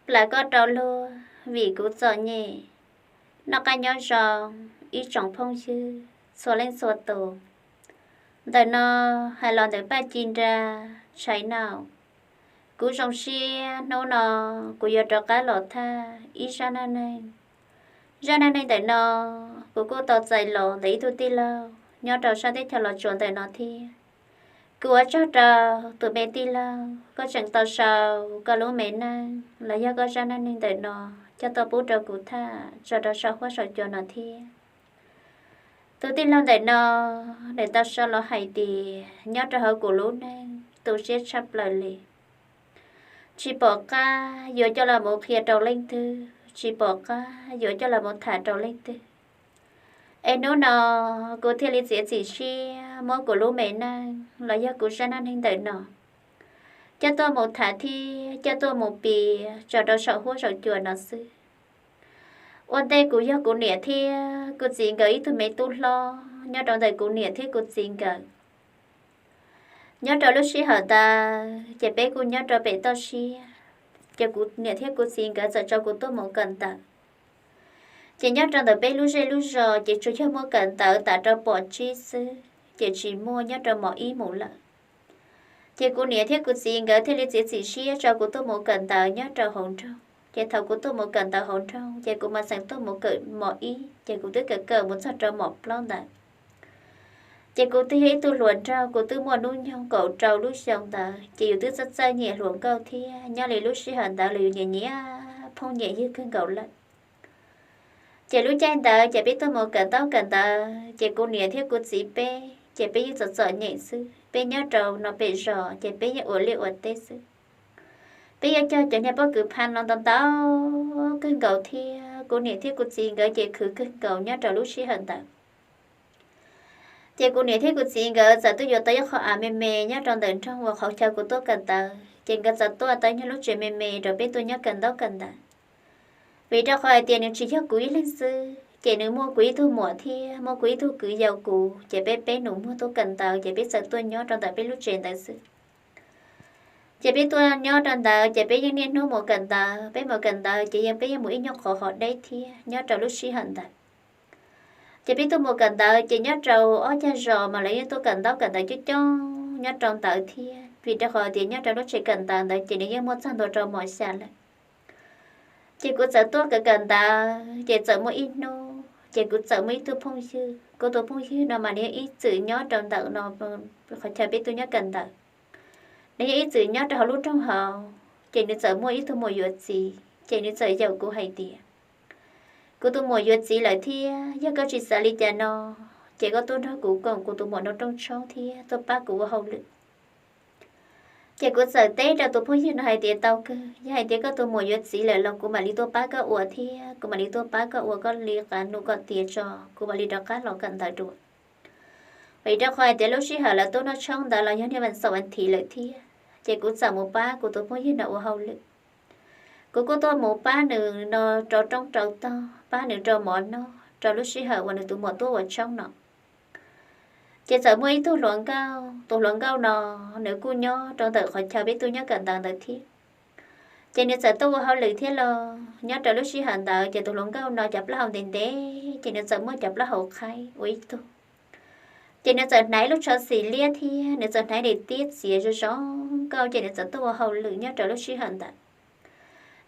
Plam koj rau luag vim kuv txom nyem. Noj qab nyob zoo ib tsoom phooj ywg txhua leej txhua tus. Ntawm no hais los ntawm Paj Ci Nra Tshais Naum. Kuv zoo siab hnub no kuv yuav rov qab los tham ib zaj neej neeg. Zaj neej neeg ntawm no kuv kuj tau txais los ntawm ib tug tij laug nyob rau sab teb chaws Los Tsuas ntawm no thiab. Kuv ua tsaug rau tus me tij laug koj tseem tau sau koj lub me neej los yog koj zaj neej neeg ntawm no coj tuaj pub rau kuv tham tso rau saum huab saum cua no thiab. Tus tij laug ntawm no, nws tau sau los hais tias nyob rau hauv kuv lub neej tu siab tshaj plaws li. Tsis pom qab yuav coj los mus qhia rau leej twg, tsis pom qab yuav coj los mus tham rau leej twg. Es hnub no kuv thiaj li txiav txim siab muab kuv lub me neej los yog kuv zaj neej neeg ntawm no coj tuaj mus tham thiab coj tuaj mus piav tso rau saum huab saum cua no xwb. Ua ntej kuv yog kuv niam thiab kuv txiv nkawd ib tug me tub hlob nyob rau ntawm kuv niam thiab kuv txiv nkawd. Nyob rau lub sij hawm ntawd ces peb kuj nyob rau pem toj siab, ces kuv niam thiab kuv txiv nkawd txawm tso kuv tuaj mus kawm ntawv. Ces nyob rau ntawm peb lub zej lub zos ces tsuas yog muaj kawm ntawv tas rau pom tsib xwb, ces tsis muaj nyob rau mos ib mus lawm. Ces kuv niam thiab kuv txiv nkawd thiaj li txiav txim siab tso kuv tuaj mus kawm ntawv nyob rau hauv nroog. Ces thaum kuv tuaj mus kawm ntawv hauv nroog ces kuv mas txeem tuaj mus kawm mos ib, ces kuv twb kawm kawm mus txog rau mos plaub ntawd. Ces kuv twb yog ib tug hluas nraug, kuv twb muaj hnub nyoog kaum rau lub xyoo ntawd, ces yus twb txawj txawj nyiam hluas nkauj thiab nyob li lub sij hawm ntawd los yus nyiam nyiam phooj nyiam ywg kawg nkaus lawm. Ces lub caij ntawd ces peb tuaj mus kawm ntaub kawm ntawv, ces kuv niam thiab kuv txiv peb ces peb yeej txom txom nyem xwb, peb nyob rau no pem zos ces peb yeej ua liaj ua teb xwb. Peb yeej cog cov niag pob kws phaj no ntau ntau kawg nkaus thiab kuv niam thiab kuv txiv nkawd ces khwv kawg nkaus nyob rau lub sij hawm ntawd. Ces kuv niam thiab kuv txiv nkawd txawm tuaj yuav tau ib qho av me me nyob rau ntawm nroog uas qhov chaw kuv tuaj kawm ntawv, ces nkawd txawm tuaj tau ib nyuag lub tsev me me rau peb tuaj nyob kawm ntaub kawm ntawv. Vim rau qhov hais tias nws tsis yog kuv ib leeg xwb, ces nws muaj kuv ib tug muam thiab muaj kuv ib tug kwv yau kuv, ces peb peb nus muag tuaj kawm ntawv, ces peb txawm tuaj nyob rau ntawm peb lub tsev ntawd xwb. Ces peb tuaj nyob rau ntawd ces peb yeej niaj hnub mus kawm ntawv, peb mus kawm ntawv ces yeej peb yeej mus ib nyuag qhov hov deb thiab nyob rau lub sij hawm ntawd. Ces peb tuaj mus kawm ntawv ces nyob rau ob cag zos mas lawv yeej tuaj kawm ntaub kawm ntawv coob coob nyob rau ntawd thiab, vim rau qhov tias nyob rau lub tsev kawm ntawv ntawd ces nws yeej muaj txog ntua rau mos xya lawm. Ces kuv txawm tuaj kawm kawm ntawv ces txawm muaj ib hnub ces kuv txawm muaj ib tug phooj ywg, kuv tus phooj ywg no mas nws yog ib txwm nyob rau ntawm no, qhov chaw peb tuaj nyob kawm ntawv. Nws yog ib txwm nyob rau hauv lub nroog hauv, ces nws txawm muaj ib tug muam yuav txiv, ces nws txawm yaum kuv hais tias, kuv tus muam yuav txiv lawm thiab, yog koj tsis xav li cas no, ces koj tuaj nrog kuv koom kuv tus muam no rooj tshoob thiab tuaj pab kuv ua hauj lwm. Ces kuv txawm teb rau tus phooj ywg no hais tias, tau kawg, yog hais tias koj tus muam yuav txiv lawm los kuv mam li tuaj pab koj ua thiab, kuv mam li tuaj pab koj ua koj li qab nus kom tiav tso, kuv mam li rov qab los kawm ntawv dua. Vim rau qhov hais tias lub sij hawm lawv tuaj noj tshoob ntawd los yog niaj vas xaum vas thiv lawm thiab, ces kuv txawm mus pab kuv tus phooj ywg no ua hauj lwm. Kuv kuj tuaj mus pab nws no rau roob rau tog, pab nws rau mov noj rau lub sij hawm uas nws tus muam tuaj ua tshoob no. Ces txawm muaj ib tug hluas nkauj, tus hluas nkauj no nws kuj nyob rau ntawm qhov chaw peb tuaj nyob kawm ntawv ntawd thiab. Ces nws txawm tuaj ua hauj lwm thiab los nyob rau lub sij hawm ntawd ces tus hluas nkauj no cov plaub hau ntev ntev, ces nws txawm muaj cov plaub hau qhaib ua ib tug. Ces nws txawm hnav lub tsho xim liab thiab nws txawm hnav daim tiab txiav zoo zoo nkauj, ces nws txawm tuaj ua hauj lwm nyob rau lub sij hawm ntawd.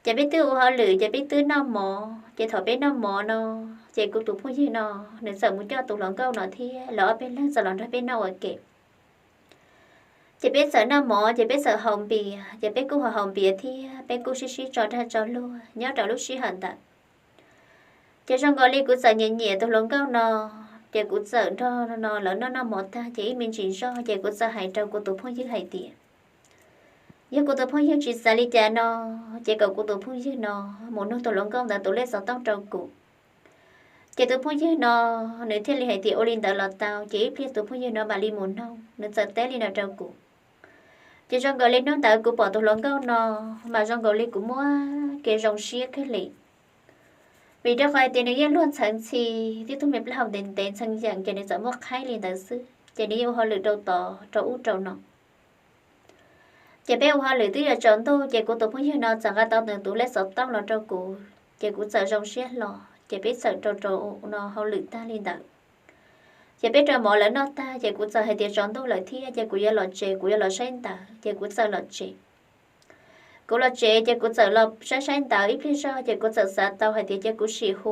Ces peb twb ua hauj lwm ces peb twb noj mov, ces thaum peb noj mov no, ces kuv tus phooj ywg no nws txawm mus coj tus hluas nkauj no thiab lawv ob peb leeg txawm los nrog peb noj ua ke. Ces peb txawm noj mov ces peb txawm haus npias, ces peb kuj haus haus npias thiab peb kuj sib sib tso dag tso luag nyob rau lub sij hawm ntawd. Ces zoo nkaus li kuv txawm nyiam nyiam tus hluas nkauj no, ces kuv txawm nrog no lawv noj noj mov tag ces ib me ntsis zog ces kuv txawm hais rau kuv tus phooj ywg hais tias, yog kuv tus phooj ywg tsis xav li cas no, ces kom kuv tus phooj ywg no mus nug tus hluas nkauj ntawd tus lej xov tooj rau kuv. Ces tus phooj ywg no nws thiaj li hais tias ua li ntawd los tau, ces ib pliag tus phooj ywg no mam li mus noog, nws txawm teb li no rau kuv. Ces zoo nkaus li hnub ntawd kuv pom tus hluas nkauj no, mas zoo nkaus li kuv muab kev zoo siab kawg li. Vim rau qhov hais tias nws yeej luag ntxhawv ntxhi, tib tug me plaub hau ntev ntev ntxhee yeem ces nws txawm muaj qhaib li ntawd xwb, ces nws yeej ua hauj lwm rau tod rau ub rau no. Ces peb ua hauj lwm twb yuav tsaus ntuj, ces kuv tus phooj ywg no txawm nqa tau nws tus lej xov tooj los rau kuv, ces kuv txawm zoo siab hlo, ces peb txawm rau rau no hauj lwm tag li ntawd. Ces peb rau mov lawv noj tag, ces kuv txawm hais tias tsaus ntuj lawm thiab, ces kuv yuav los tsev, kuv yuav los saib ntawv, ces kuv txawm los tsev. Kuv los tsev, ces kuv txawm los saib saib ntawv ib pliag zog, ces kuv txawm xav tau hais tias ces kuv sim hu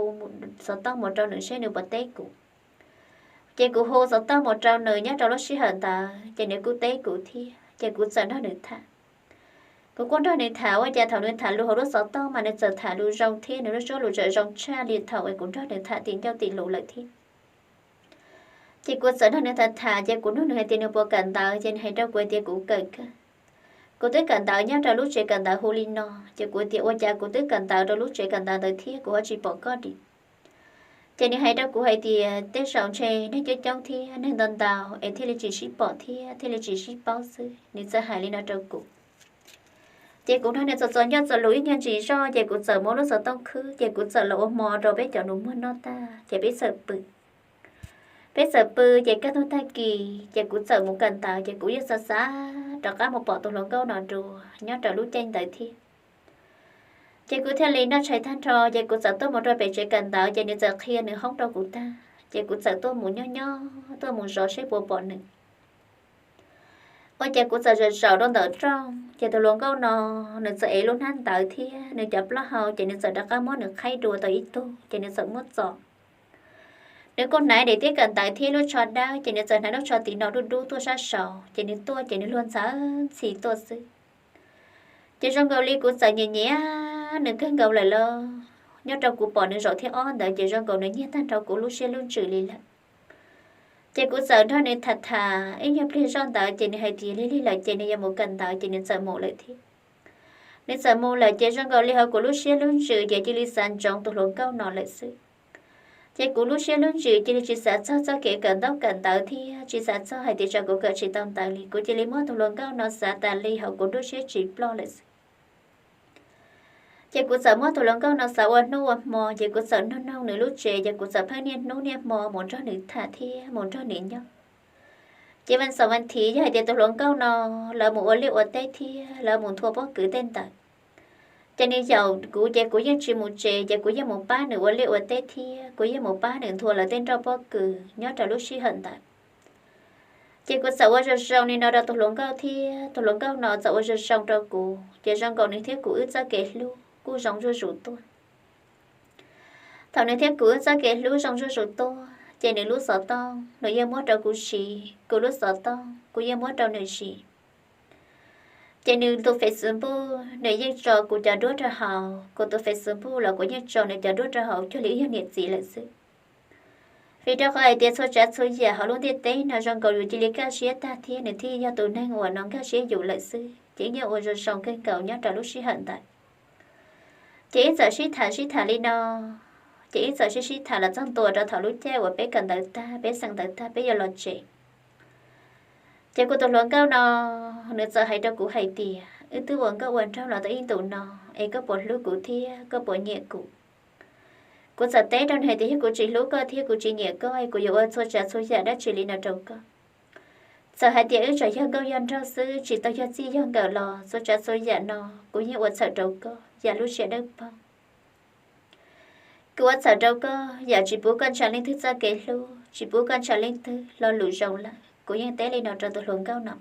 xov tooj mus rau nws seb nws puas teb kuv. Ces kuv hu xov tooj mus rau nws nyob rau lub sij hawm ntawd, ces nws kuj teb kuv thiab, ces kuv txawm nrog nws tham. Kuv kuj nrog nws tham, ua cas thaum nws tham lus hauv lub xov tooj mas nws txawm tham lus zoo thiab nws lub suab lus txawm zoo tshaj li thaum es kuv nrog nws tham tim ncauj tim lus lawm thiab. Ces kuv txawm nrog nws tham tham, ces kuv nug nws hais tias nws puas kawm ntawv, ces nws hais rau kuv hais tias kuv kawm kawg. Kuv twb kawm ntawv nyob rau lub tsev kawm ntawv hu li no, ces kuv tias ua cas kuv twb kawm ntawv rau lub tsev kawm ntawv ntawd thiab kuv ho tsis pom koj li. Ces nws hais rau kuv hais tias tej zaum ntshe neeg coob coob thiab neeg ntau ntau es thiaj li tsis sib pom thiab thiaj li tsis sib paub xwb, nws txawm hais li no rau kuv. Ces kuv nrog nws txom txom nyoj txom lus ib nyuag ntsis zog, ces kuv txawm muab lub xov tooj khwb, ces kuv txawm los ua hmo rau peb cov nus muag noj tag, ces peb txawm pw. Peb txawm pw, ces kaj ntug tag kis, ces kuv txawm mus kawm ntawv, ces kuv yeej xav xav rov qab mus pom tus hluas nkauj no dua nyob rau lub caij ntawd thiab. Ces kuv thiaj li noj tshais tag nrho, ces kuv txawm tuaj mus rau pem tsev kawm ntawv, ces nws txawm qhia nws hoob rau kuv tag, ces kuv txawm tuaj mus nyob nyob tuaj mus zov seb puas pom nws. Ua cas kuv txawm zaum zaum rau ntawm rooj, ces tus hluas nkauj no nws txawm ev lub hnab ntawv thiab nws cov plaub hau, ces nws txawm rov qab muab nws qhaib dua tau ib tug, ces nws txawm muab txo. Nws kuj hnav daim tiab kawm ntawv thiab lub tsho dawb, ces nws txawm hnav lub tsho tim no dub dub tuaj sab saud, ces nws tuaj ces nws luag ntxhi ntxhi tuaj xwb. Ces zoo nkaus li kuv txawm nyiam nyiam nws kawg nkaus lawm lauj. Nyob rau kuv pom nws zaum thib ob ntawd ces zoo nkaus nws nyiag tag nrho kuv lub siab lub ntsws li lawm. Ces kuv txawm nrog nws tham tham ib nyuag pliag zoj ntawd ces nws hais tias lig lig lawm ces nws yuav mus kawm ntawv ces nws txawm mus lawm thiab. Nws txawm mus lawm ces zoo nkaus li hauv kuv lub siab lub ntsws ces cia li xav ntsoov tus hluas nkauj no lawm xwb. Ces kuv lub siab lub ntsws cia li tsis xav txog txoj kev kawm ntaub kawm ntawv thiab tsis xav txog hais tias tsam kuv kawm tsis tau ntawv li, kuv cia li muab tus hluas nkauj no xav tas li hauv kuv nruab siab tsis ploj lawm xwb. Ces kuv txawm muab tus hluas nkauj no xav ua hnub ua hmo, ces kuv txawm nug noog nws lub tsev, ces kuv txawm pheej niaj hnub niaj hmo mus nrog nws tham thiab mus nrog nws nyob. Ces vas xaum vas thiv yog hais tias tus hluas nkauj no lawv mus ua liaj ua teb thiab lawv mus nthua pob kws tej ntawd, ces nws yaum kuv ces kuv yeej tsis mus tsev, ces kuv yeej mus pab nws ua liaj ua teb thiab kuv yeej mus pab nws nthua lawv tej nroj pob kws nyob rau lub sij hawm ntawd. Ces kuv txawm ua zoo zoo li no rau tus hluas nkauj thiab tus hluas nkauj no txawm ua zoo zoo rau kuv, ces zoo nkaus nws thiab kuv wb txoj kev hlub kuj zoo zuj zus tuaj. Thaum nws thiab kuv wb txoj kev hlub zoo zuj zus tuaj, ces nws lub xov tooj nws yeej muab rau kuv siv, kuv lub xov tooj kuv yeej muab rau nws siv. Ces nws tus Facebook nws yeej tso kuv cov duab rau hauv, kuv tus Facebook los kuv yeej tso nws cov duab rau hauv cuag li wb yog niam txiv lawm xwb. Vim rau qhov hais tias txhua tsav txhua yam hauv lub ntiaj teb no zoo nkaus yus cia li kaj siab tag thiab nws thiaj yog tus neeg uas no nkag siab yus lawm xwb, ces wb yeej ua zoo zoo kawg nkaus nyob rau lub sij hawm ntawd. Ces wb txawm sib tham sib tham li no, ces wb txawm sib sib tham los txog ntua rau thaum lub caij uas peb kawm ntawv tag, peb xeem ntawv tag peb yuav los tsev. Ces kuv tus hluas nkauj no nws txawm hais rau kuv hais tias wb twb ua nkauj ua nraug los tau ib ntus no, es koj puas hlub kuv thiab koj puas nyiam kuv? Kuv txawm teb rau nws hais tias yog kuv tsis hlub koj thiab kuv tsis nyiam koj es kuv yuav ua txhua tsav txhua yam dab tsi li no rau koj? Txawm hais tias wb tseem yog nkauj yog nraug xwb tsis tau yog txij yog nkawm los txhua tsav txhua yam no kuv yeej ua txhawm rau koj yam lub siab dawb paug. Kuv ua txhawm rau koj yam tsis pub koj ntshaw leej twg txoj kev hlub, tsis pub koj ntshaw leej twg lo lus zoo lawm, kuv yeej teb li no rau tus hluas nkauj no.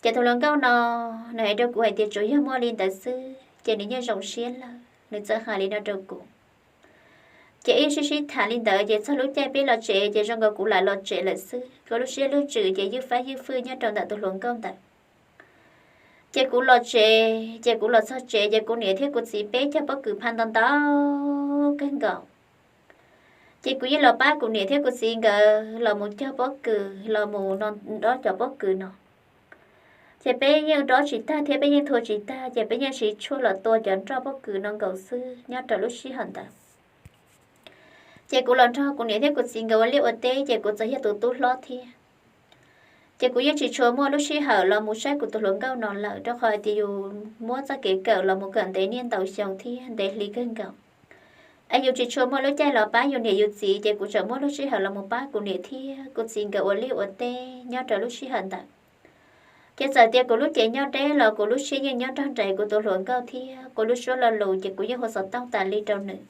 Ces tus hluas nkauj no nws hais rau kuv hais tias tsuas yog muaj li ntawd xwb ces nws yeej zoo siab lawm, nws txawm hais li no rau kuv. Ces wb sib sib tham li ntawd ces txog lub caij peb los tsev ces zoo nkaus kuv lam los tsev lawm xwb, kuv lub siab lub ntsws ces ywj fab ywj fwj nyob rau ntawm tus hluas nkauj ntawd. Ces kuv los tsev, ces kuv los txog tsev ces kuv niam thiab kuv txiv peb cog pob kws phaj ntau ntau kawg nkaus. Ces kuv yeej los pab kuv niam thiab kuv txiv nkawd los mus cog pob kws los mus no, dob cov pob kws no. Ces peb yeej dob tsis tag thiab peb yeej nthua tsis tag ces peb yeej siv tshuaj los tua cov nroj pob kws no nkaus xwb nyob rau lub sij hawm ntawd. Ces kuv los nrog kuv niam thiab kuv txiv nkawd ua liaj ua teb ces kuv txawm yog tus tub hlob thiab. Ces kuv yeej tsis tshua muaj lub sij hawm los mus saib kuv tus hluas nkauj no lawm rau qhov hais tias yus muab txoj kev kawm los mus kawm ntev niaj ntau xyoo thiab ntev hli kawg nkaus, es yus tsis tshua muaj lub caij los pab yus niam yus txiv ces kuv tseem muaj lub sij hawm los mus pab kuv niam thiab kuv txiv nkawd ua liaj ua teb nyob rau lub sij hawm ntawd. Ces txawm tias kuv lub cev nyob deb los kuv lub siab yeej nyob nrog nraim kuv tus hluas nkauj thiab kuv lub suab lo lus ces kuv yeej hu xov tooj tas li rau nws.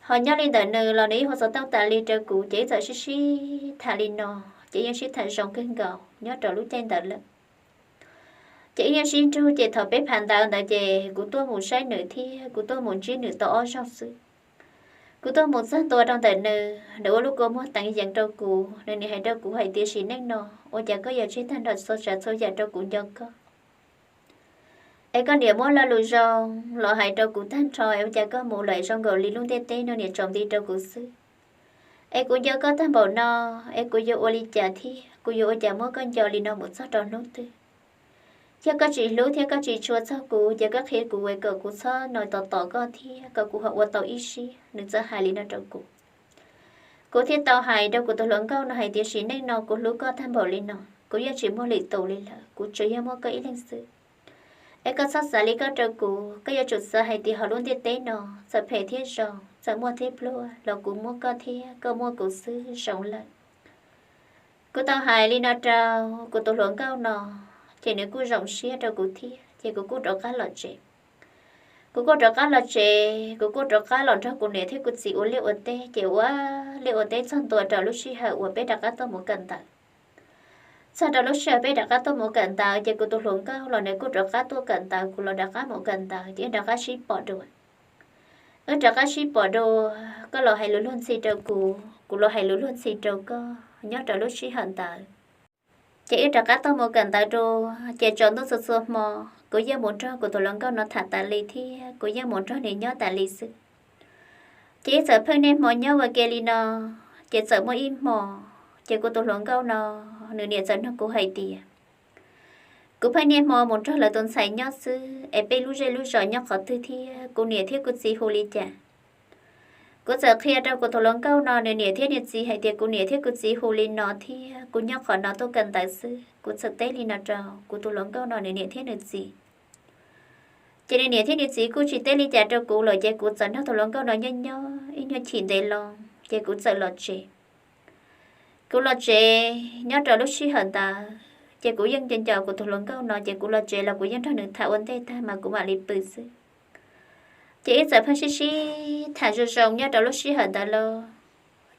Ho nyob li ntawm nws los nws yeej hu xov tooj tas li rau kuv, ces ib txawm sib sib tham li no, ces yeej sib tham zoo kawg nkaus nyob rau lub caij ntawd lawm. Ces ib nyuag sib nrug ces thaum peb phav ntawd ntawd ces kuv tuaj mus saib nws thiab kuv tuaj mus ntsib nws tau ob zaug xwb. Kuv tuaj mus txog ntua rau ntawm nws, nws ua lub kua muag teev yees rau kuv, nws nim hais rau kuv hais tias sim neej no ua cas koj yuav tseg tag nrho txhua tsav txhua yam rau kuv nco koj. Es koj niam muab lo lus zoo los hais rau kuv tag nrho es ua cas koj mus lawm zoo nkaus li lub ntiaj teb no niam tsaus nti rau kuv xwb. Es kuv nco koj tag npaum no, es kuv yuav ua li cas thiab kuv yuav ua cas muab koj nco li no mus txog rau hnub twg? Yog koj tsis hlub thiab koj tsis tshua txog kuv ces koj qhia kuv es kom kuv txhob no tos tos koj thiab kom kuv ho ua tau ib siab. Nws txawm hais li no rau kuv. Kuv thiaj tau hais rau kuv tus hluas nkauj no hais tias sim neej no kuv hlub koj tag npaum li no kuv yeej tsis muaj lwm tus li lawm, kuv tsuas yog muaj koj ib leeg xwb. Es koj txhob xav li koj rau kuv, koj yuav tsum xav hais tias hauv lub ntiaj teb no txawm phem thiab zoo, txawm muaj thiab pluag los kuv muaj koj thiab koj muaj kuv xwb zoo lawm. Kuv tau hais li no rau kuv tus hluas nkauj no, ces nws kuj zoo siab rau kuv thiab ces kuv kuj rov qab los tsev. Kuv kuj rov qab los tsev, kuv kuj rov qab los nrog kuv niam thiab kuv txiv ua liaj ua teb, ces ua liaj ua teb txog ntua rau lub sij hawm uas peb rov qab tuaj mus kawm ntawv. Txog rau lub sij hawm peb rov qab tuaj mus kawm ntawv ces kuv tus hluas nkauj los nws kuj rov qab tuaj kawm ntawv, kuv los rov qab mus kawm ntawv ces wb rov qab sib pom dua. Wb rov qab sib pom dua, koj los hais lus luag ntxhi rau kuv, kuv los hais lus luag ntxhi rau koj nyob rau lub sij hawm ntawd. Ces wb rov qab tuaj mus kawm ntawv dua, ces tsaus ntuj txhua txhua hmo kuv yeej mus nrog kuv tus hluas nkauj no tham tas li thiab kuv yeej mus nrog nws nyob tas li xwb. Ces ib txawm pheej niaj hmo nyob ua ke li no, ces txawm muaj ib hmo, ces kuv tus hluas nkauj no, nws niam txawm nug kuv hais tias, kuv pheej niaj hmo mus nrog lawv tus ntxhais nyob xwb es peb lub zej lub zos nyob qhov twg thiab kuv niam thiab kuv txiv hu li cas? Kuv txawm qhia rau kuv tus hluas nkauj no nws niam thiab nws txiv hais tias kuv niam thiab kuv txiv hu li no thiab kuv nyob qhov no tuaj kawm ntawv xwb. Kuv txawm teb li no rau kuv tus hluas nkauj no nws niam thiab nws txiv. Ces nws niam thiab nws txiv kuj tsis teb li cas rau kuv lawm, ces kuv txawm nrog tus hluas nkauj no nyob nyob ib nyuag chim ntev los ces kuv txawm los tsev. Kuv los tsev nyob rau lub sij hawm ntawd ces kuv yeej nco nco kuv tus hluas nkauj no, ces kuv los tsev los kuv yeej nrog nws tham ua ntej tag mas kuv mam li pw xwb. Ces ib txawm pheej sib sib tham zoo zoo nyob rau lub sij hawm ntawd los,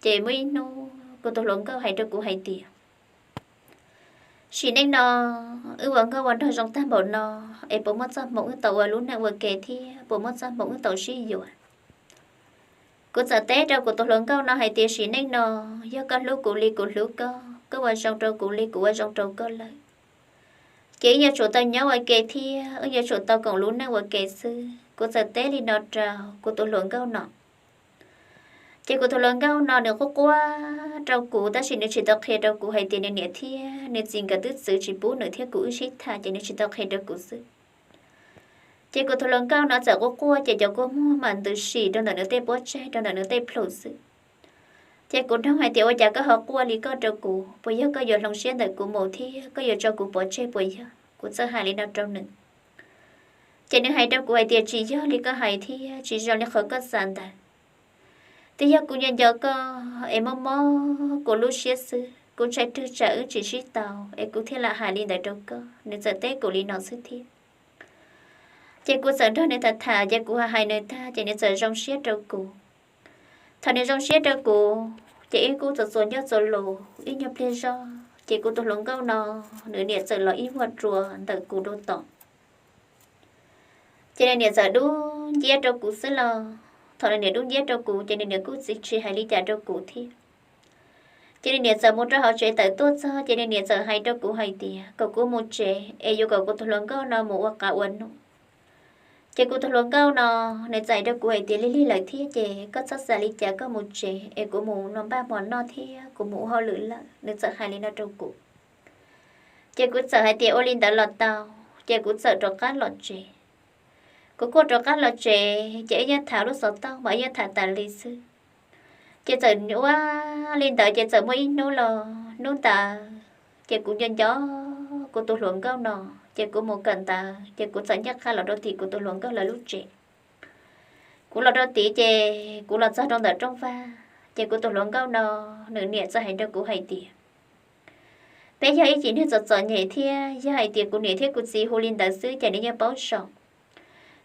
ces muaj ib hnub kuv tus hluas nkauj hais rau kuv hais tias, sim neej no wb ua nkauj ua nraug zoo tag npaum no, es puas muaj txoj hmoov wb tau ua lub neej ua ke thiab puas muaj txoj hmoov wb tau sib yuav? Kuv txawm teb rau kuv tus hluas nkauj no hais tias sim neej no yog koj hlub kuv li kuv hlub koj, koj ua zoo rau kuv li kuv ua zoo rau koj lawm, ces wb yuav tsum tau nyob ua ke thiab wb yuav tsum tau koom lub neej ua ke xwb. Kuv txawm teb li no rau kuv tus hluas nkauj no. Ces kuv tus hluas nkauj no nws quaj quaj rau kuv tab sis nws tsis tau qhia rau kuv hais tias nws niam thiab nws txiv nkawd twb txwv tsis pub nws thiab kuv wb sib tham, ces nws tsis tau qhia rau kuv xwb. Ces kuv tus hluas nkauj no txawm quaj quaj ces cov kua muag mas ntws sim rau ntawm nws tej pob tsaig rau ntawm nws tej plhu xwb. Ces kuv nug hais tias ua cas koj ho quaj li koj rau kuv, puas yog koj yuav hloov siab ntawm kuv mus thiab koj yuav tso kuv pov tseg puas yog? Kuv txawm hais li no rau nws. Ces nws hais rau kuv hais tias tsis yog li koj hais thiab tsis zoo li qhov koj xav ntawd. Twb yog kuv nco nco koj es mob mob kuv lub siab xwb, kuv ntshai rwg tsam wb tsis sib tau es kuv thiaj lam hais li ntawd rau koj. Nws txawm teb kuv li no xwb thiab. Ces kuv txawm nrog nws tham tham ces kuv hais nws tag ces nws txawm zoo siab rau kuv. Thaum nws zoo siab rau kuv ces wb kuj txawm txuas ncauj txuas lus ib nyuag pliag zog ces kuv tus hluas nkauj no nws niam txawm los ib vuag rua ntawm kuv dua tom. Ces nws niam txawm dub nciab rau kuv xwb los. Thaum nws niam dub nciab rau kuv ces nws niam kuj tsis hais li cas rau kuv thiab. Ces nws niam txawm mus rau hauv tsev tawm tuaj txog ces nws niam txawm hais rau kuv hais tias kom kuv mus tsev es yuav kom kuv tus hluas nkauj no mus ua qav ua num. Ces kuv tus hluas nkauj no nws txawm hais rau kuv hais tias lig lig lawm thiab ces koj txhob xav li cas, koj mus tsev es kuv mus noj npaj hmo noj thiab kuv mus ua hauj lwm lawm. Nws txawm hais li no rau kuv. Ces kuv txawm hais tias ua li ntawd los tau, ces kuv txawm rov qab los tsev. Kuv kuj rov qab los tsev ces ib nyuag tham lub xov tooj mas ib nyuag tham tas li xwb. Ces txawm ua li ntawd ces txawm muaj ib hnub los hnub ntawd ces kuv nco nco kuv tus hluas nkauj no, ces kuv mus kawm ntawv ces kuv txawm ncaj qha los rau tim kuv tus hluas nkauj lawv lub tsev. Kuv los rau tid ces kuv los txog rau ntawm rooj vag ces kuv tus hluas nkauj no nws niam txawm hais rau kuv hais tias Peb yog ib yim neeg txom txom nyem thiab, yog hais tias kuv niam thiab kuv txiv hu li ntawd xwb ces nws yeej paub zoo.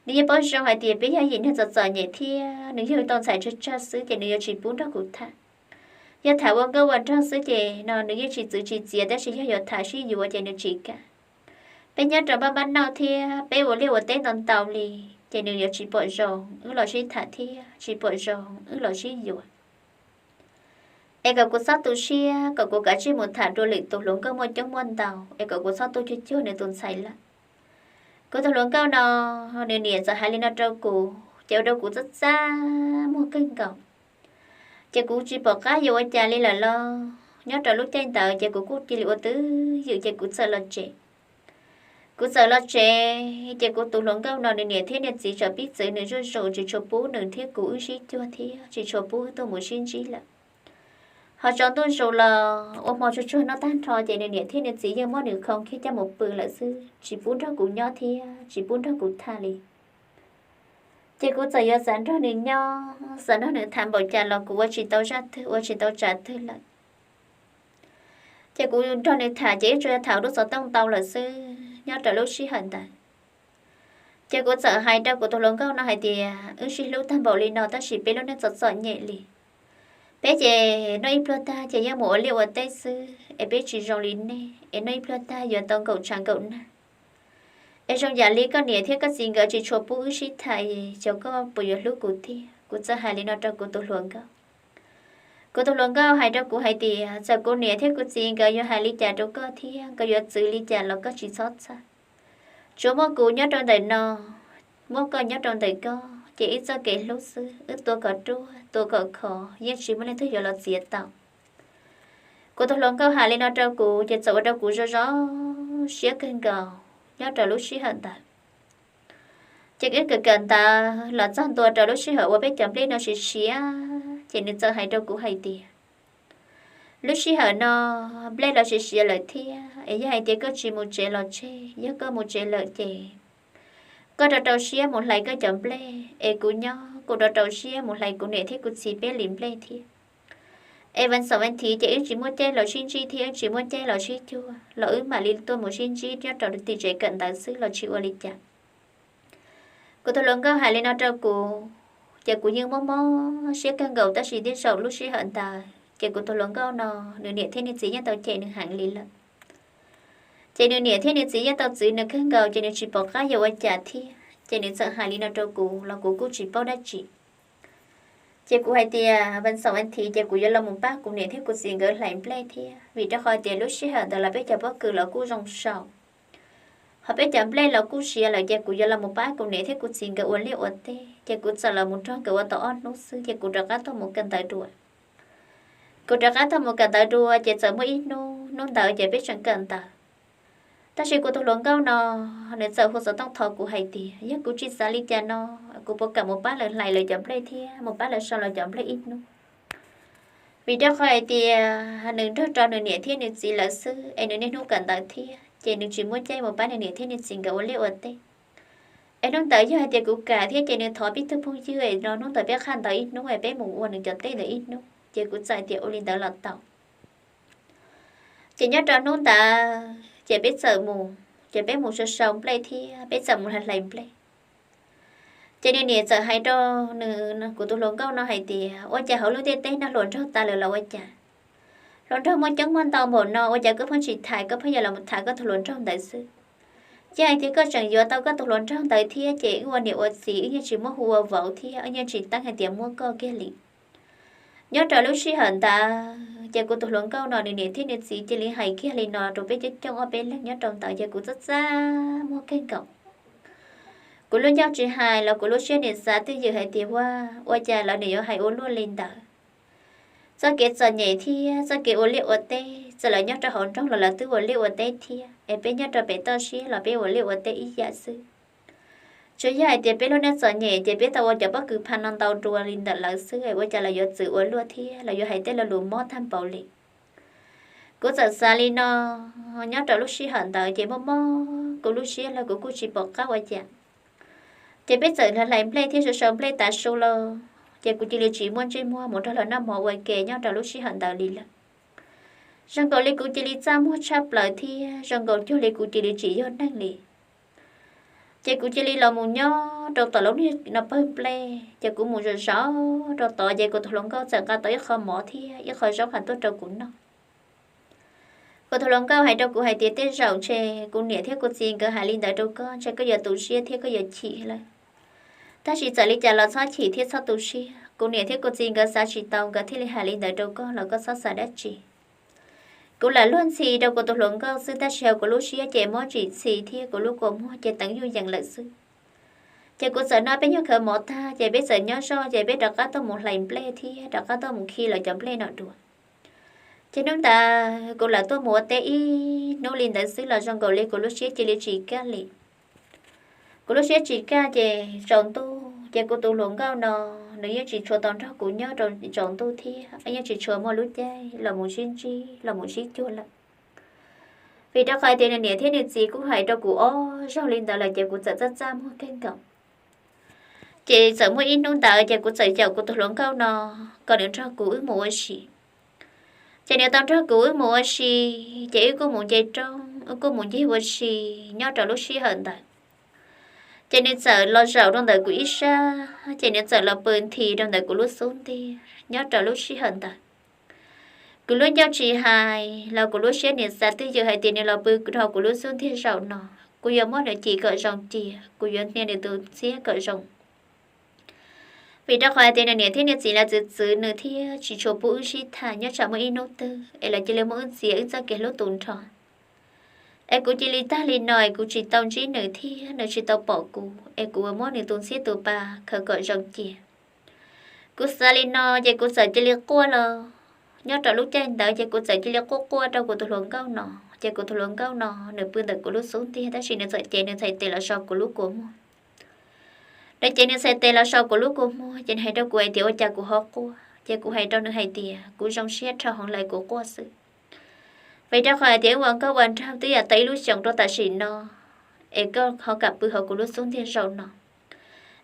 Nws yeej paub zoo hais tias peb yog ib yim neeg txom txom nyem thiab nws yog tau ntxhais tsawg tsawg xwb ces nws yuav tsis pub nrog kuv tham. Yog tham ua nkauj ua nraug xwb ces no nws yeej tsis txwv tsis txiav, tab sis yog yuav tham sib yuav ces nws tsis kam. Peb nyob rau npaj npaj nauj thiab peb ua liaj ua teb ntau ntau li, ces nws yuav tsis pom zoo wb los sib tham thiab tsis pom zoo wb los sib yuav. Es kom kuv txhob tu siab, kom kuv kav tsij mus tham dua lwm tus hluas nkauj muaj coob muaj ntau, es kom kuv txhob tu cuag cuag nws tus ntxhais lawm. Kuv tus hluas nkauj no, nws niam txawm hais li no rau kuv ces ua rau kuv txaj txaj muag kawg nkaus. Ces kuv tsis pom qab yuav ua cas li lawm los nyob rau lub caij ntawd ces kuv kuj cia li ua twj ywm ces kuv txawm los tsev. Kuv txawm los tsev ces kuv tus hluas nkauj no nws niam thiab nws txiv txawm pib txwv nws zuj zus, tsis tshua pub nws thiab kuv wb sib cuag thiab tsis tshua pub wb tuaj mus sib ntsib lawm. Ho tsaus ntuj zus los ua hmo tsuag tsuag noj tag nrho ces nws niam thiab nws txiv yeej muab nws khoo kiag coj mus pw lawm xwb, tsis pub nrog kuv nyob thiab tsis pub nrog kuv tham li. Ces kuv txawm yuav xav nrog nws nyob, xav nrog nws tham npaum cas los kuv ua tsis tau zaj twg, ua tsis tau tsav twg lawm. Ces kuv nrog nws tham ces wb tsuas yog tham lub xov tooj ntau lawm xwb nyob rau lub sij hawm ntawd. Ces kuv txawm hais rau kuv tus hluas nkauj no hais tias wb sib hlub tag npaum li no tab sis peb lub neej txom txom nyem li. Peb ces noj ib pluag tag ces yeej mus ua liaj ua teb xwb es peb tsis zoo li nej es noj ib pluag tag yuav tau nkaum tshav nkaum nag. Es zoo yam li koj niam thiab koj txiv nkawd tsis tshua pub wb sib tham, xyov koj puas yuav hlub kuv tiag. Kuv txawm hais li no rau kuv tus hluas nkauj. Kuv tus hluas nkauj hais rau kuv hais tias txawm kuv niam thiab kuv txiv nkawd yuav hais li cas rau koj thiab nkawd yuav txwv li cas los koj tsis txhob txhawj. Tsuas muaj kuv nyob rau ntawm no, muaj koj nyob rau ntawm koj ces wb txoj kev hlub xwb, wb tua kom ruaj tua kom khov yeej tsis muaj leej twg yuav los txiav tau. Kuv tus hluas nkauj hais li no rau kuv ces txawm ua rau kuv zoo zoo siab kawg nkaus nyob rau lub sij hawm ntawd. Ces wb kawm kawm ntawv los txog ntua rau lub sij hawm uas peb cov nplej no siav siav ces nws txawm hais rau kuv hais tias lub sij hawm no nplej los siav siav lawm thiab es yog hais tias koj tsis mus tsev los tseg, yog koj mus tsev lawm ces koj rau rau siab mus hlais koj cov nplej es kuv nyob kuv rau rau siab mus hlais kuv niam thiab kuv txiv peb li nplej thiab. Es vas xaum vas thiv ces wb tsis muaj caij los sib ntsib thiab wb tsis muaj caij los sib cuag los wb mam li tuaj mus sib ntsib nyob rau tim tsev kawm ntawv xwb los tsis ua li cas. Kuv tus hluas nkauj hais li no rau kuv ces kuv yeej mob mob siab kawg nkaus tab sis tej zaum lub sij hawm ntawd ces kuv tus hluas nkauj no nws niam thiab nws txiv yeej tau cem nws heev li lawm. Ces nws niam thiab nws txiv yeej tau txwv nws kawg nkaus ces nws tsis pom qab yuav ua cas thiab ces nws txawm hais li no rau kuv los kuv kuj tsis paub dab tsi. Ces kuv hais tias vas xaum vas thiv ces kuv yuav los mus pab kuv niam thiab kuv txiv nkawd hlais nplej thiab vim rau qhov tias lub sij hawm ntawd los peb cov pob kws los kuj zoo sau, ho peb cov nplej los kuj siav lawm ces kuv yuav los mus pab kuv niam thiab kuv txiv nkawd ua liaj ua teb ces kuv txawm los mus nrog nkawd ua tau ob hnub xwb ces kuv rov qab tuaj mus kawm ntawv dua. Kuv rov qab tuaj mus kawm ntawv dua ces txawm muaj ib hnub, hnub ntawd ces peb tseem kawm ntawv. Tab sis kuv tus hluas nkauj no nws txawm hu xov tooj thov kuv hais tias yog kuv tsis xav li cas no kuv puas kam mus pab lawv hlais lawv cov nplej thiab mus pab lawv sau lawv cov nplej ib hnub. Vim rau qhov hais tias nws nrog rau nws niam thiab nws txiv lawv xwb es nws niaj hnub kawm ntawv thiab ces nws tsis muaj caij mus pab nws niam thiab nws txiv nkawd ua liaj ua teb. Es hnub ntawd yog hais tias kuv kam thiab ces nws thov peb tug phooj ywg es no hnub ntawd peb qhaj ntawv ib hnub es peb mus ua nws cov teb ntawd ib hnub ces kuv txawm tias ua li ntawd los tau. Ces nyob rau hnub ntawd ces peb txawm mus, ces peb mus sau sau nplej thiab peb txawm mus hlais hlais nplej. Ces nws niam txawm hais rau nws, kuv tus hluas nkauj no hais tias ua cas hauv lub ntiaj teb no hluas nraug tas lawm los ua cas? Hluas nraug muaj coob muaj ntau npaum no ua cas koj pheej tsis tham, koj pheej yuav los tham koj tus hluas nraug ntawd xwb? Yog hais tias koj tseem yuav tau koj tus hluas nraug ntawd thiab ces wb ua niam ua txiv wb yeej tsis muab hu ua vauv thiab wb yeej tsis teeb hais tias muab koj kiag li. Nyob rau lub sij hawm ntawd ces kuv tus hluas nkauj no nws niam thiab nws txiv cia li hais kiag li no rau peb coob coob ob peb leeg nyob rau ntawd ces kuv txaj txaj muag kawg nkaus. Kuv lub ncauj tsis hais los kuv lub siab nim xav twj ywm hais tias ua, ua cas lawv nim yuav hais ua luaj li ntawd. Txoj kev txom nyem thiab txoj kev ua liaj ua teb txawm lawv nyob rau hauv nroog los lawv twb ua liaj ua teb thiab es peb nyob rau pem toj siab los peb ua liaj ua teb ib yam xwb. Tsuas yog hais tias peb lub neej txom nyem ces peb tau ua cov pob kws pha no ntau dua li ntawm lawv xwb es ua cas lawv yuav txwv ua luaj thiab lawv yuav hais tej lo lus mob tag npaum li. Kuv txawm xav li no, nyob rau lub sij hawm ntawd ces mob mob kuv lub siab los kuv kuj tsis pom qab ua cas. Ces peb txawm hlais nplej thiab sau sau nplej tav su los ces kuv cia li tsis muaj ntsej muag mus nrog lawv noj mov ua ke nyob rau lub sij hawm ntawd li lawm. Zoo nkaus li kuv cia li txaj muag tshaj plaws thiab zoo nkaus cuag li kuv cia li tsis yog neeg li. Ces kuv cia li los mus nyob rau tom lub niag no pawg nplej, ces kuv mus zov zov rau tod ces kuv tus hluas nkauj txawm nqa tau ib qho mov thiab ib qho zaub qab tuaj rau kuv noj. Kuv tus hluas nkauj hais rau kuv hais tias tej zaum ntshe kuv niam thiab kuv txiv nkawd hais li ntawd rau koj ntshe koj yuav tu siab thiab koj yuav chim lawm. Tab sis txawm li cas los txhob chim thiab txhob tu siab, kuv niam thiab kuv txiv nkawd xav tsis tau nkawd thiaj li hais li ntawd rau koj los koj txhob xav dab tsi. Kuv lam luag ntxhi rau kuv tus hluas nkauj xwb tab sis hauv kuv lub siab ces mob ntsim ntxhi thiab kuv lub kua muag ces teev yuj yees lawm xwb. Ces kuv txawm noj peb nyuag khawv mov tag ces peb txawm nyob zoj ces peb rov qab tuaj mus hlais nplej thiab rov qab tuaj mus khi lawv cov nplej no dua. Ces hnub ntawd kuv lam tuaj mus ua teb ib hnub li ntawd xwb los zoo nkaus li kuv lub siab cia li tsis kaj li. Kuv lub siab tsis kaj ces tsaus ntuj ces kuv tus hluas nkauj no nws yeej tsis tshua tau nrog kuv nyob rau tsaus ntuj thiab yeej tsis tshua muaj lub caij los mus sib ntsib los mus sib cuag lawm. Vim rau qhov tias nws niam thiab nws txiv kuj hais rau kuv ob zaug li ntawd lawm ces kuv txawm txaj txaj muag kawg nkaus. Ces txawm muaj ib hnub ntawd ces kuv txawm caum kuv tus hluas nkauj no kom nws nrog kuv wb mus ua si. Ces nws tau nrog kuv wb mus ua si, ces wb kuj mus nce roob wb kuj mus ncig ua si nyob rau lub sij hawm ntawd. Ces nws txawm los zaum rau ntawm kuv ib sab ces nws txawm los pw nthi rau ntawm kuv lub xub ntiag nyob rau lub sij hawm ntawd. Kuv lub ncauj tsis hais los kuv lub siab niam xav twj ywm hais tias nws los pw rau kuv lub xub ntiag zaum no, kuv yuav muab nws cim kom zoo cia, kuv yuav hnia nws tus ntxhiab kom zoo. Vim rau qhov hais tias nws niam thiab nws txiv lawv txwv txwv nws thiab tsis tshua pub wb sib tham nyob tsam muaj ib hnub twg es lawv cia li muab wb txiav wb txoj kev hlub tus nrho. Es kuv cia li tag li no es kuv tsis tau ntsib nws thiab nws tsis tau pom kuv es kuv muab nws tus ntxhiab tus pa khaws kom zoo cia. Kuv xav li no ces kuv txawm cia li quaj los. Nyob rau lub caij ntawd ces kuv txawm cia li quaj quaj rau kuv tus hluas nkauj no, ces kuv tus hluas nkauj no nws pw ntawm kuv lub xub ntiag tab sis nws txawm cev nws txhais tes los so kuv lub kua muag. Nws cev nws txhais tes los so kuv lub kua muag ces nws hais rau kuv hais tias ua cas kuv ho quaj, ces kuv hais rau nws hais tias kuv zoo siab dhau heev lawm kuv quaj xwb. Vim rau qhov hais tias wb ua nkauj ua nraug twb yam tau ib lub xyoos rau tam sim no, es koj ho kam pw hauv kuv lub xub ntiag zaum no.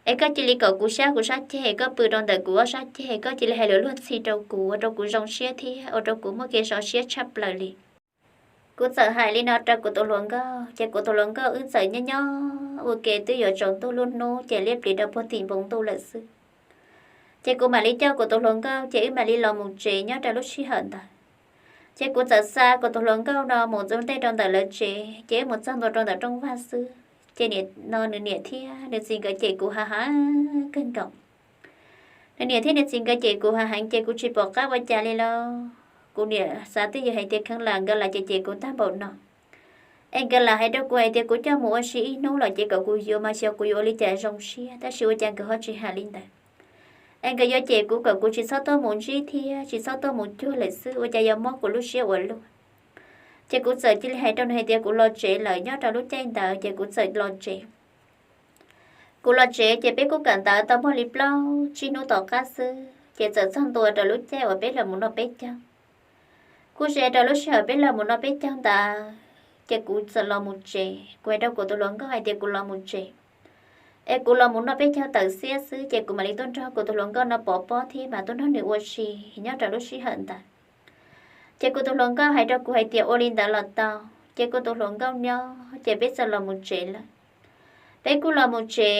Es koj cia li kom kuv sab kuv sab ceg, koj pw rau ntawm kuv ob sab ceg, koj cia li hais lus luag ntxhi rau kuv ua rau kuv zoo siab thiab ua rau kuv muaj kev sov siab tshaj plaws li. Kuv txawm hais li no rau kuv tus hluas nkauj ces kuv tus hluas nkauj wb txawm nyob nyob ua ke twb yuav tsaus ntuj lub hnub ces liab pliv rau puag tim npoo ntuj lawm xwb. Ces kuv mam li coj kuv tus hluas nkauj ces wb mam li los mus tsev nyob rau lub sij hawm ntawd. Ces kuv txawm xa kuv tus hluas nkauj no mus txog ntej rau ntawm lawv tsev ces wb mus txog ntua rau ntawm rooj vag xwb ces nim no nws niam thiab nws txiv nkawd cem kuv hav hav kawg nkaus. Nws niam thiab nws txiv nkawd cem kuv hav heev ces kuv tsis pom qab ua cas li los kuv niam xav twj ywm hais tias kheev lam nkawd lam cem cem kuv tag npaum no. Es nkawd lam hais rau kuv hais tias kuv coj mus ua si ib hnub lawm ces kom kuv yuav mas xyov kuv yuav ua li cas zoo siab tab sis ua cas nkawd ho tsis hais li ntawd. Es nkawd yuav cem kuv kom kuv tsis txhob tuaj mus ntsib thiab tsis txhob tuaj mus cuag lawm xwb ua cas yuav mob kuv lub siab ua luaj. Ces kuv txawm cia li hais rau nws hais tias kuv los tsev lawm nyob rau lub caij ntawd ces kuv txawm los tsev. Kuv los tsev ces peb kuj kawm ntawv tau muaj li plaub tsib hnub tom qab xwb ces txawm txog ntua rau lub caij uas peb los mus noj peb caug. Kuj ze rau lub sij hawm peb los mus noj peb caug ntawd ces kuv txawm los mus tsev, kuv hais rau kuv tus hluas nkauj hais tias kuv los mus tsev, es kuv los mus noj peb caug tawm xiab xwb ces kuv mam li tuaj nrog kuv tus hluas nkauj no pov pob thiab mam tuaj nrog nws ua si nyob rau lub sij hawm ntawd. Ces kuv tus hluas nkauj hais rau kuv hais tias ua li ntawd los tau, ces kuv tus hluas nkauj nyob ces peb txawm los mus tsev lawm. Peb kuj los mus tsev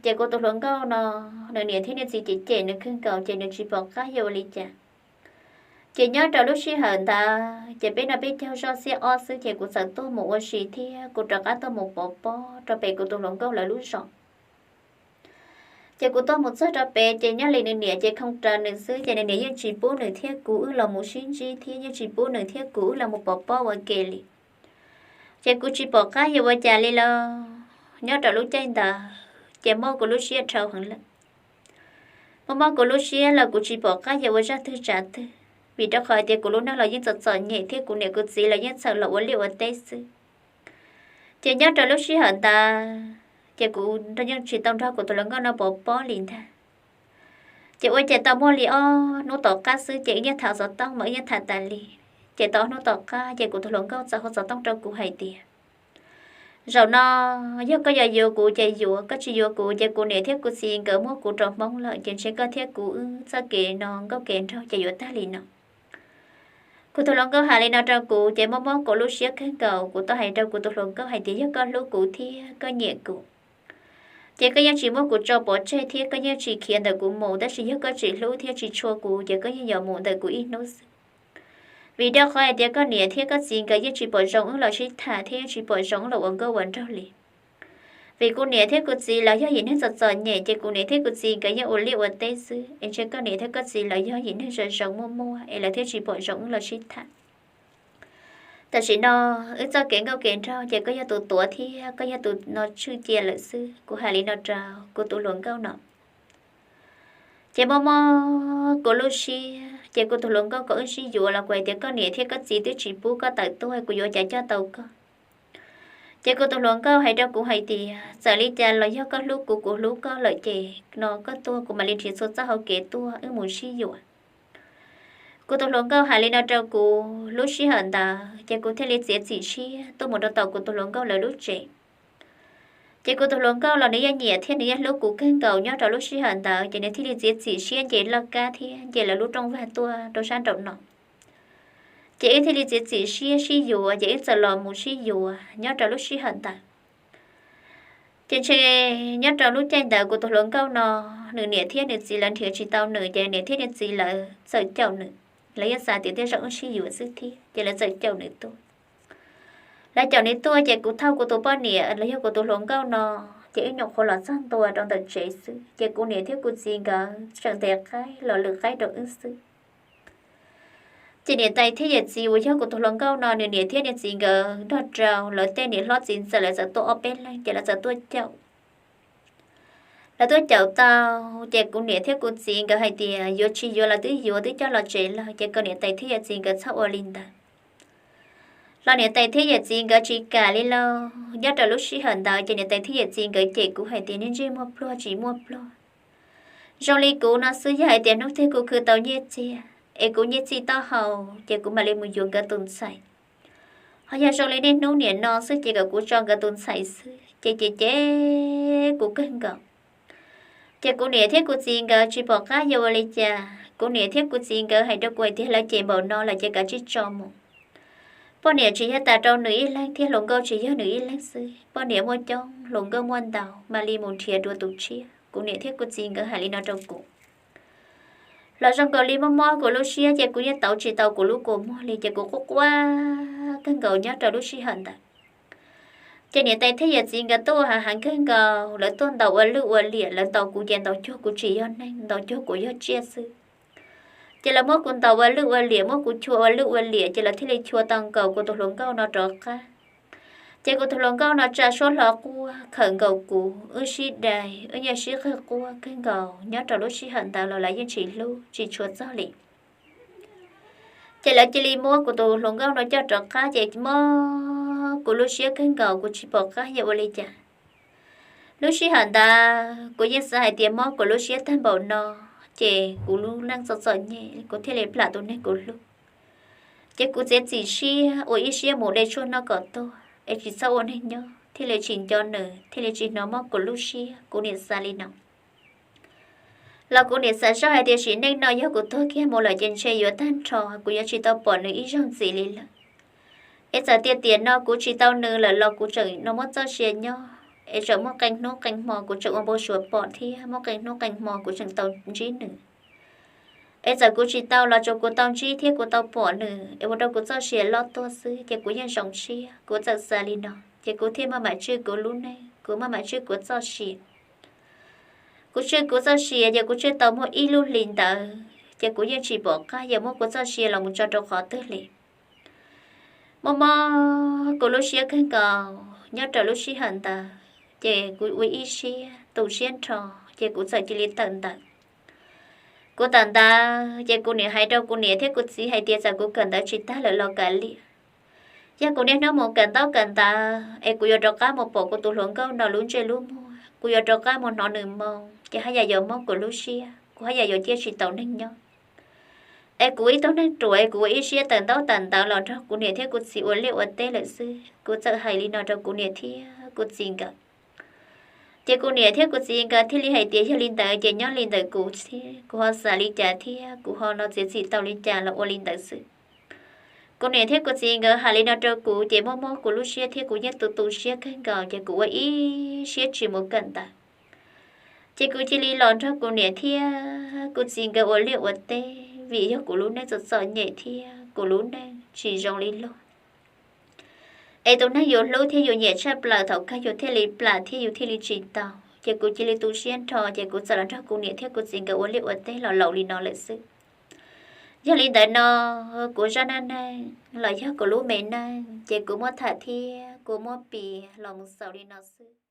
ces kuv tus hluas nkauj no nws niam thiab nws txiv cem cem nws kawg nkaus ces nws tsis pom qab yuav ua li cas. Ces nyob rau lub sij hawm ntawd ces peb noj peb caug zoj xiab ob xwb ces kuv txawm tuaj mus ua si thiab kuv rov qab tuaj mus pov pob rau pem kuv tus hluas nkauj lawv lub zos. Ces kuv tuaj mus txog rau pem ces nyob li nws niam ces khoo raws nws xwb ces nws niam yeej tsis pub nws thiab kuv wb los mus sib ntsib thiab yeej tsis pub nws thiab kuv wb los mus pov pob ua ke li. Ces kuv tsis pom qab yuav ua cas li los nyob rau lub caij ntawd ces mob kuv lub siab dhau heev lawm. Mob mob kuv lub siab los kuv tsis pom qab yuav ua zaj twg tsav twg, vim rau qhov tias kuv lub neej los yeej txom txom nyem thiab kuv niam kuv txiv los yeej txhawm los ua liaj ua teb xwb. Ces nyob rau lub sij hawm ntawd ces kuv yeej tsis tau nrog kuv tus hluas nkauj no pov pob li ntag. Ces ua cas tau muaj li ob hnub tom qab xwb ces wb yeej tham xov tooj mas wb yeej tham tas li. Ces tau ob hnub tom qab ces kuv tus hluas nkauj txawm hu xov tooj rau kuv hais tias, zaum no yog koj yuav yuav kuv ces yuav, koj tsis yuav kuv ces kuv niam thiab kuv txiv nkawd muab kuv rau Hmoob lawm ces ntshe koj thiab kuv wb txoj kev no nkauj kev nraug ces yuav tag li no. Kuv tus hluas nkauj hais li no rau kuv ces mob mob kuv lub siab kawg nkaus. Kuv tau hais rau kuv tus hluas nkauj hais tias yog koj hlub kuv thiab koj nyiam kuv, ces koj yeej tsis muab kuv tso pov tseg thiab koj yeej tsis khiav ntawm kuv mus, tab sis yog koj tsis hlub thiab tsis tshua kuv ces koj yeej yuav mus ntawm kuv ib hnub xwb. Vim rau qhov hais tias koj niam thiab koj txiv nkawd yeej tsis pom zoo wb los sib tham thiab yeej tsis pom zoo wb los ua nkauj ua nraug li. Vim kuv niam thiab kuv txiv lawv yog yim neeg txom txom nyem ces kuv niam thiab kuv txiv nkawd yeej ua liaj ua teb xwb, es ntshe koj niam thiab koj txiv lawv yog yim neeg zoo zoo muaj muaj es lawv thiaj tsis pom zoo wb los sib tham. Tam sim no wb txoj kev nkauj kev nraug ces koj yog tus tuav thiab koj yog tus no tshwj cia lawm xwb. Kuv hais li no rau kuv tus hluas nkauj no, ces mob mob kuv lub siab. Ces kuv tus hluas nkauj kom wb sib yuav los kuv hais tias koj niam thiab koj txiv twb tsis pub koj tawm tuaj, kuv yuav cas coj tau koj. Ces kuv tus hluas nkauj hais rau kuv hais tias txawm li cas los yog koj hlub kuv, kuv hlub koj lawm ces no koj tuaj kuv mam li nrhiav txhua txoj hauv kev tuaj wb mus sib yuav. Kuv tus hluas nkauj hais li no rau kuv, lub sij hawm ntawd ces kuv thiaj li txiav txim siab tuaj mus rau tom kuv tus hluas nkauj lawv lub tsev. Ces kuv tus hluas nkauj los nws yeej nyiam thiab nws yeej hlub kuv kawg nkaus. Nyob rau lub sij hawm ntawd ces nws thiaj li txiav txim siab nce laj kab thiab nce lawv lub rooj vag tuaj rau sab nraum no. Ces wb thiaj li txiav txim siab sib yuav, ces wb txawm los mus sib yuav nyob rau lub sij hawm ntawd. Ces ntshe nyob rau lub caij ntawd kuv tus hluas nkauj no, nws niam thiab nws txiv lawv nrhiav tsis tau nws, ces nws niam thiab nws txiv lawv txawm caum nws. Lawv yeej xav tias tej zaum wb sib yuav xwb thiab, ces lawv txawm caum nws tuaj. Lawv caum nws tuaj ces kuv thauj kuv tus poj niam los yog kuv tus hluas nkauj no, ces wb nyuam qhuav los txog ntua rau ntawm tsev xwb, ces kuv niam thiab kuv txiv nkawd tseem ntes qaib los lwm qaib rau wb xwb. Ces niam tais thiab yawm txiv uas yog kuv tus hluas nkauj no, nws niam thiab nws txiv nkawd nrog rau lawv tej niam hlob txiv ntxawm lawv txawm tuaj ob peb leeg, ces lawv txawm tuaj caum. Lawv tuaj caum tau, ces kuv niam thiab kuv txiv nkawd hais tias yuav tsis yuav los twb yuav, twb coj los tsev lawm, ces kom niam tais thiab yawm txiv nkawd txhob ua li ntawd. Los niam tais thiab yawm txiv nkawd tsis kam li lauj. Nyob rau lub sij hawm ntawd ces niam tais thiab yawm txiv nkawd cem kuv hais tias nej ntsej muag pluag tsis muaj pluag. Zoo li kuv no xwb, yog hais tias hnub twg kuv khwv tau nyiaj txiag es kuv nyiaj txij taub hau, ces kuv mam li mus yuav nkawd tus ntxhais. Ho yog zoo li niaj hnub nim no xwb ces kom kuv tso nkawd tus ntxhais xwb, ces ces ces kuv kawg nkaus. Ces kuv niam thiab kuv txiv nkawd tsis pom qab yuav ua li cas. Kuv niam thiab kuv txiv nkawd hais rau kuv hais tias lawv cem npaum no lawm ces kav tsij tso mus. Poj niam tsis yog tas rau nws ib leeg thiab hluas nkauj tsis yog nws ib leeg xwb, poj niam muaj coob, hluas nkauj muaj ntau, mam li mus nrhiav dua tus tshiab. Kuv niam thiab kuv txiv nkawd hais li no rau kuv. Los zoo nkaus li mob mob kuv lub siab, ces kuv yeej tauv tsis tau kuv lub kua muag li, ces kuv quaj quaj kawg nkaus nyob rau lub sij hawm ntawd. Ces niam tais thiab yawm txiv nkawd tuaj heev heev kawg nkaus, lawv tuaj ntaus ua lwj ua liam, lawv ntaus kuv ces ntaus cuag kuv tsis yog neeg, ntaus cuag kuv yog tsiaj xwb. Ces lawv muab kuv ntaus ua lwj ua liam, muab kuv chua ua lwj ua liam, ces lawv thiaj li chua tau nkaus kuv tus hluas nkauj no rov qab. Ces kuv tus hluas nkauj no tsa suab hlo quaj khawm nkaus kuv, wb sib dai, wb yeej sib qawg quaj kawg nkaus nyob rau lub sij hawm ntawd los lawv yeej tsis hlub tsis tshua txog li. Ces lawv cia li muab kuv tus hluas nkauj no coj rov qab, ces mob kuv lub siab kawg nkaus, kuv tsis pom qab yuav ua li cas. Lub sij hawm ntawd kuv yeej xav hais tias mob kuv lub siab tag npaum no, ces kuv lub neej txom txom nyem, kuv thiaj li plam tus neeg kuv hlub. Ces kuv txiav txim siab ua ib siab mus de tshuaj noj kom tuag, es tsis txhob ua neeg nyob, thiaj li tsis nco nws, thiaj li tsis hnov mob kuv lub siab, kuv niam xav li no. Los kuv niam xav zoj hais tias sim neej no yog kuv tuag kiag mus lawm ces ntshe yuav tag nrho, kuv yuav tsis tau pom nws ib zaug ntxiv li lawm. Es txawm tias tiam no kuv tsis tau nws lawm los kuv tseem no muab txoj sia nyob, es tseem muaj qee hnub qee hmo kuv tseem ua npau suav pom thiab muaj qee hnub qee hmo kuv tseem tau ntsib nws. Es txawm kuv tsis tau los tsuas kuv tau ntsib thiab kuv tau pom nws es ua rau kuv txoj sia loj tuaj xwb, ces kuv yeej zoo siab, kuv txawm xav li no, ces kuv thiaj maj mam tswj kuv lub neej, kuv maj mam tswj kuv txoj sia. Kuv tswj kuv txoj sia ces kuv tswj tau muaj ib lub hli ntawd, ces kuv yeej tsis pom qab yuav muab kuv txoj sia los mus tso rau qhov twg li. Mob mob kuv lub siab kawg nkaus nyob rau lub sij hawm ntawd, ces kuv ua ib siab tu siab nrho, ces kuv txawm cia li tawm ntawv. Kuv tawm ntawv ces kuv niam hais rau kuv niam thiab kuv txiv hais tias txawm kuv kawm ntawv tsis tag lawm los kav liam. Yog kuv niaj hnub mus kawm ntaub kawm ntawv es kuv yuav rov qab mus pom kuv tus hluas nkauj no lub ntsej lub muag, kuv yuav rov qab mus hnov nws moo, ces haj yam yuav mob kuv lub siab, kuv haj yam yuav ciaj tsis tau neeg nyob. Es kuv ib tug neeg ruam es kuv ua ib siab tawm ntaub tawm ntawv los nrog kuv niam thiab kuv txiv ua liaj ua teb lawm xwb. Kuv txawm hais li no rau kuv niam thiab kuv txiv nkawd. Ces kuv niam thiab kuv txiv nkawd thiaj li hais tias yog li ntawd ces nyob li ntawd kuv thiab, kuv ho xav li cas thiab kuv ho no txiav txim tau li cas los ua li ntawd xwb. Kuv niam thiab kuv txiv nkawd hais li no rau kuv ces muaj mob kuv lub siab thiab kuv yeej tu tu siab kawg nkaus ces kuv ua ib siab tsis mus kawm ntawv. Ces kuv cia li los nrog kuv niam thiab kuv txiv nkawd ua liaj ua teb vim yog kuv lub neej txom txom nyem thiab kuv lub neej tsis zoo li luag. Es tus neeg yus hlub thiab yus nyiam tshaj plaws thaum kawg yus thiaj li plam thiab yus thiaj li tsis tau. Ces kuv cia li tu siab nrho ces kuv txawm los nrog kuv niam thiab kuv txiv nkawd ua liaj ua teb los laus li no lawm xwb. Yog li ntawd no, kuv zaj neej neeg los yog kuv lub me neej ces kuv muab tham thiab kuv muab piav los mus xaus li no xwb.